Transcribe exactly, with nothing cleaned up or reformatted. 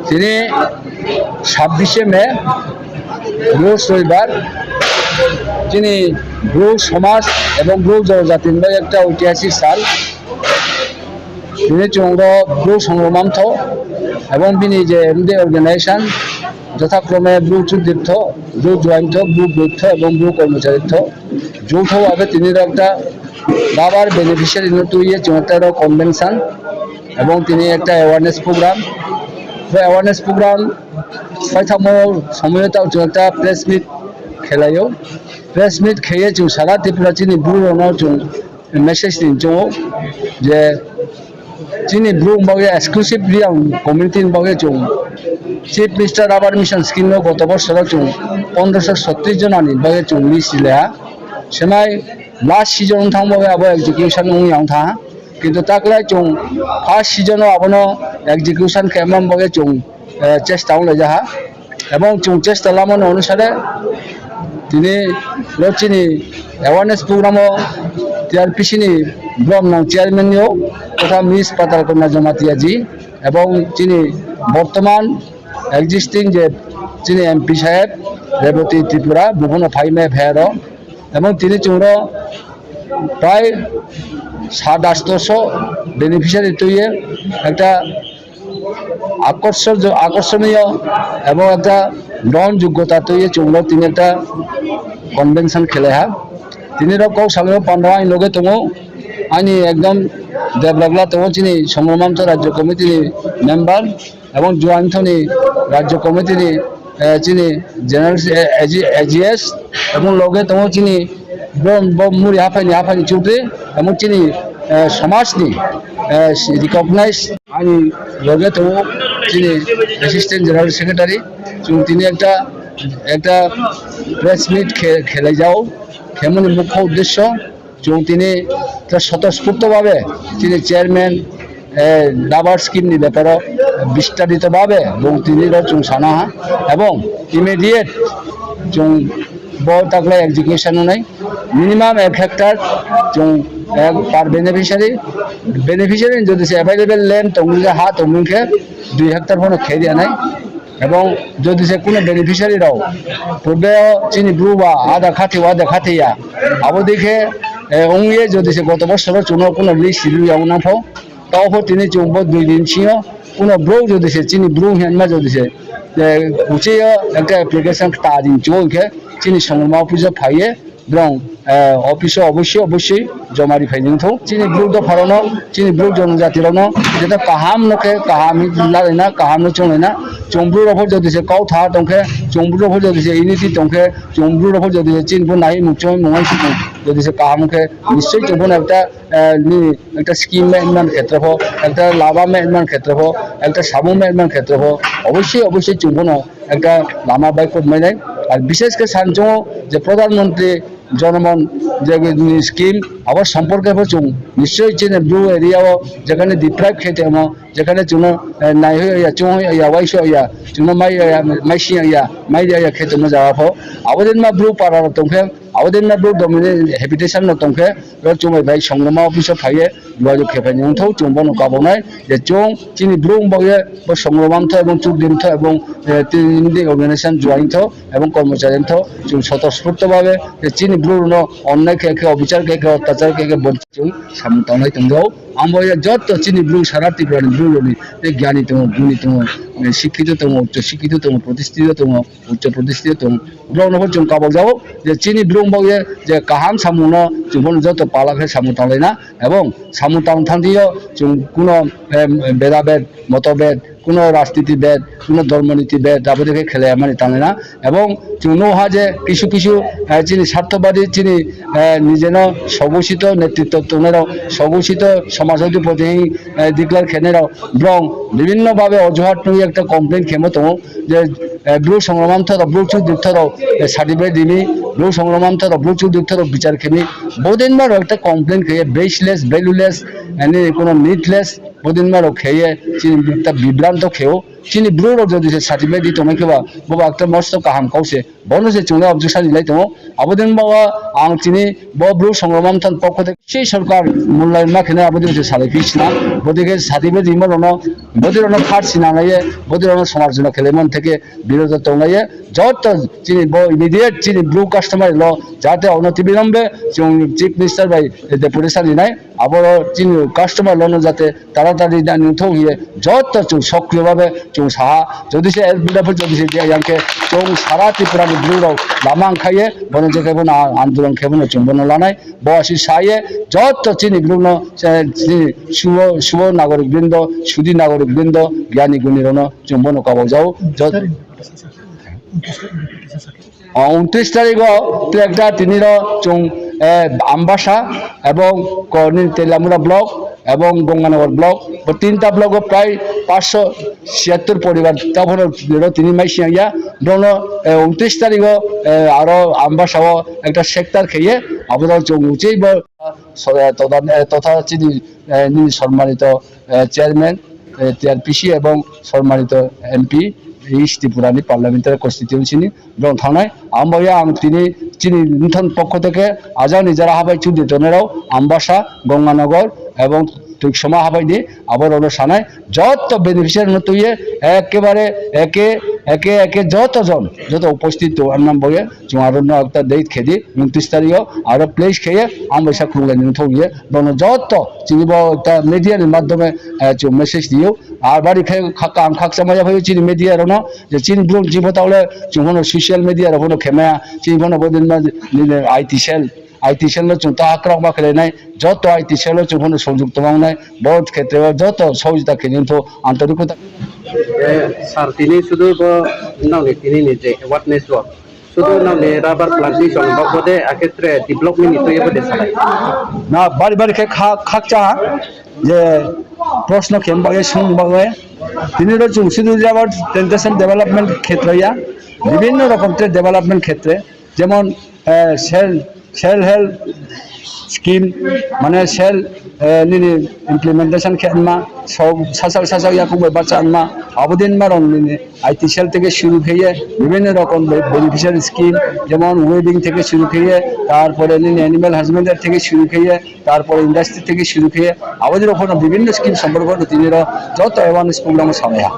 Tini ছাব্বিশে মে, রোজ রবিবার, chini Bru সমাজ এবং Bru জনজাতি ni bagwi একটা ঐতিহাসিক সাল. Tini chung ro Bru Songromamtho এবং bini je mde organization, যথাক্রমে Bru Chuddirtho, Bru Juaintho, Bru Boitho এবং Bru Kormocharitho যৌথভাবে tini ro একটা rubber beneficiary no tui ye chung একটা ro convention এবং tini একটা awareness program. Bo awareness program paithakmo somoio tao chung একটা press meet khelai ou. Press meet khe ye chung sara Tripura chini Bru rao no chung message ri chung ou je chini Bru ni bagwi exclusive Reang community ni bagwi chung Chief Minister Rubber Mission scheme no goto bosor o chung পনেরোশো ছত্রিশ jona ni bagwi chung list ri le ha. Semai last season ong thang bagwi abo execution ong ya ong thanng ha. Kintu taklai chung first season o abo no execution khe man bagwi chung chesta ong lai ja ha. Ebong chung chesta lamo ni onusare tini ro chini awareness program o T R P C ni brom nang chairman yo totha Miss Patalkanya Jamatia ji ebong chini বর্তমান existing je chini M P saheb Rebati Tripura, bo pho no phai mai phai aro. Ebong tini chung ro প্রায় সাত আটশো beneficiary tui ye একটা আকর্ষণ, আকর্ষণীয় এবং একটা গ্রহণযোগ্যতা tui ye chung ro tini একটা convention khelai ha. Tini ro kau salai o panda aini loge tong ou, aini একদম develop la tong ou chini Songromamtho রাজ্য committee ni member এবং Juaintho ni রাজ্য committee ni chini general, A G S, এবং loge tong ou chini bo, bo muri haphai ni, haphai ni chudri, এবং chini সমাজ ni recognise. Aini loge tong ou chini assistant general secretary. Chung tini একটা, একটা press meet khe, khelai jao, khemo ni মুখ্য উদ্দেশ্য chung tini একটা স্বতঃস্ফূর্তভাবে chini chairman rubber scheme ni ব্যাপারে বিস্তারিতভাবে bung tini ro chung sana ha, এবং immediate chung bo taklai execution ong nai, minimum এক hectare chung per beneficiary, beneficiary ni jodi se available land tong ha tong khe দুই hectare pho no khe ri ya nai. Ebong jodi se kuno beneficiary rao purbe o chini Bru ba ada khathai o ada khathai ya, abo dei khe ong ye jodi se goto bosor o chung no kuno list ri ya ong nang pho, tao pho tini chung bo দুই দিন sing yo kuno brouh jodi se chini Bru hingma jodi se uchih yo একটা application kta ri chung hing khe chini Songroma office o phai ye brao office o অবশ্যই, অবশ্যই জমা ri phai ni ong thou. Chini Bru dopha rao no, chini Bru জনজাতি rao no যেন kaham no khe kaham lalai na, kaham no chounglai na. Chung Bru rao pho jodi se kautha tong khe, chung Bru rao pho jodi se unity tong khe, chung Bru rao pho jodi se chini pho naimung choungmung uaingsouhmung jodi se kaham ong khe, নিশ্চয়ই chung pho no একটা একটা scheme mai man ক্ষেত্র pho, একটা lava mai man ক্ষেত্র pho, একটা সাবু mai man ক্ষেত্র pho, অবশ্যই, অবশ্যই chung pho no একটা লামা baikhouh mai nai. আর বিশেষ করে san choung ou je প্রধানমন্ত্রী Janman je ni scheme, abo সম্পর্কে pho chung নিশ্চয়ই chini Bru area o যেখানে deprive khe tongmo, যেখানে chung no nai hoih ya, choung hoih ya, uaingsouh ya, chung no mai ya, mai sing ya, mai ri ya khe tongmo zaga pho, abo dei ma Bru para rao tong khe, abo dei ma Bru dominant habitation rao tong khe, ro chung bai bai Songroma office o phai ye যোগাযোগ khe phai ni ong thou, chung bo no kabo nai je chung chini Bru ni bagwi bo Songromamtho এবং Chuddirtho এবং tini organization Juaintho এবং Kormocharitho chung স্বতঃস্ফূর্তভাবে je chini Bru rao no onnai khe khe, অবিচার khe khe, অত্যাচার khe khe, বঞ্চিত chung samung tanglai tong ou. Abo ye joto chini Bru সারা Tripura ni Bru rao ni je জ্ঞানী tong ou, গুণী tong ou, শিক্ষিত tong ou, উচ্চ শিক্ষিত tong ou, প্রতিষ্ঠিত tong ou, উচ্চ প্রতিষ্ঠিত tong ou, brao no pho chung kabok jao je chini Bru ni bagwi je kaham samung no chung pho no joto pala khe samung tanglai na, এবং samung tang thang di yo chung kuno ভেদাভেদ, মতভেদ, kuno রাজনীতি ভেদ, kuno ধর্মনীতি ভেদ abo dei khe khelai mani tanglai na. এবং chung nuh ha je কিছু কিছু chini স্বার্থবাদী, chini নিজে no স্বঘোষিত নেতৃত্ব tongnai rao, স্বঘোষিত সমাজ অধিপতি hing declare khenai rao, brao বিভিন্ন ভাবে অজুহাত tong ye একটা complain khemo tong ou je Bru Songromamtho rao, Bru Chuddirtho rao certificate ri mi, Bru Songromamtho rao, Bru Chuddirtho rao bichar khe mi, bodei ma rao একটা complain khe ye baseless, valueless, kuno needless, bodei ma rao khe ye chini একটা বিভ্রান্ত khe ou. Chini Bru rao jodi se certificate di tongnai khe ba, bo ba ekta mosto kaham kau se. Bono se chung le objection rilai tong ou. Abo dei ma wo ang chini bo Bru Songrongma Mthan pokho theke sei sorkar mulyayon ma khe nai abo dei se salai phi sina. Bodei khe certificate rimo rao no, bodei rao no khar sina nai ye, bodei rao no somarjona khelaimo theke birodo tonglai ye, joto chini bo immediate chini Bru customer law jate ono tibi rombe chung Chief Minister bai deputation rinai, abo chini customer law no jate taratari nang thou hing ye joto chung sokriyo babe chung sa ha. Jodi se L P F jodi se je yang khe chung sara Tripura ni Bru rao lama ongkhai ye bono je khe bono andolon khe bono chung bono lanai. Bo asi sa ye joto chini Bru no, chini subo, subo nagorik brindo, sudi nagorik brindo, gyani guni rao no chung bono kabau jao. Jot-, O, ঊনত্রিশ তারিখ o tre ekta tini ro chung, eh, Ambasa ebong Kornil Teliamura block ebong Gonganagar block, bo tinta block o prai পাঁচশো ছিয়াত্তর পরিবার, ta pho no ro tini mai siyang ya, brao no, eh, ঊনত্রিশ তারিখ o, eh, aro Ambasa o ekta sector khe ye, abo no chung uchei bo, so, eh, todan, eh, totha chini, eh, nini সম্মানিত, eh, chairman, eh, T R P C ebong সম্মানিত M P, East Tripura ni parliamentary constituency ni, brao thanng nai. Abo ya ang tini chini Mthan pokho theke ajang ni jara habai chudri tongnai rao, Ambasa, Gonganagar ebong Tuiksoma habai ni, abo rao no sa nai. Joto beneficiary no tui ye, একেবারে একে, একে একে joto jon, joto উপস্থিত tong, ar nang bo ye, chung aro no ekta date khe di, ঊনত্রিশ তারিখ o, aro place khe ye, ang bai sa khulumlai ni thou ye, brao no joto, chini bo ekta media ni মাধ্যমে, eh, chung message di ou. Ar bari khe kha-, ang khakchangma ya phai ou chini media rao no, je chini Bru ni jipho tao le, chung pho no social media rao pho no khe maya, chini pho no bo dei ma, nini I T cell, I T cell no chung ta akrok ma khelai nai, joto I T cell no chung pho no সংযুক্ত ma ong nai, bo ক্ষেত্রে o joto সহযোগিতা khe ni thou, আন্তরিকতা. Eh, sir, tini শুধু bo nrao ni tini ni je awareness o, শুধু nrao ni rubber plantation bo, bo de akhe tre development ni tui ye bo de salai. Na, bari bari khe kha-, khakchang ha, je প্রশ্ন khe ba ye sung ba ye, tini ro chung শুধু rubber plantation development ক্ষেত্রে ya, বিভিন্ন রকম tre development ক্ষেত্রে, যেমন, eh, self, self help scheme, মানে self, eh, nini implementation khe ma, সব sasaoh sasaoh yakoung bai bahcha ma, abo dei ma rao nini I T cell থেকে শুরু khe ye, বিভিন্ন রকম be-, beneficiary scheme, যেমন weaving থেকে শুরু khe ye, তারপরে nini animal husbandry থেকে শুরু khe ye, তারপরে industry থেকে শুরু khe ye, abo dei rao pho no বিভিন্ন scheme সম্পর্কে tini ro joto awareness program o salai ha.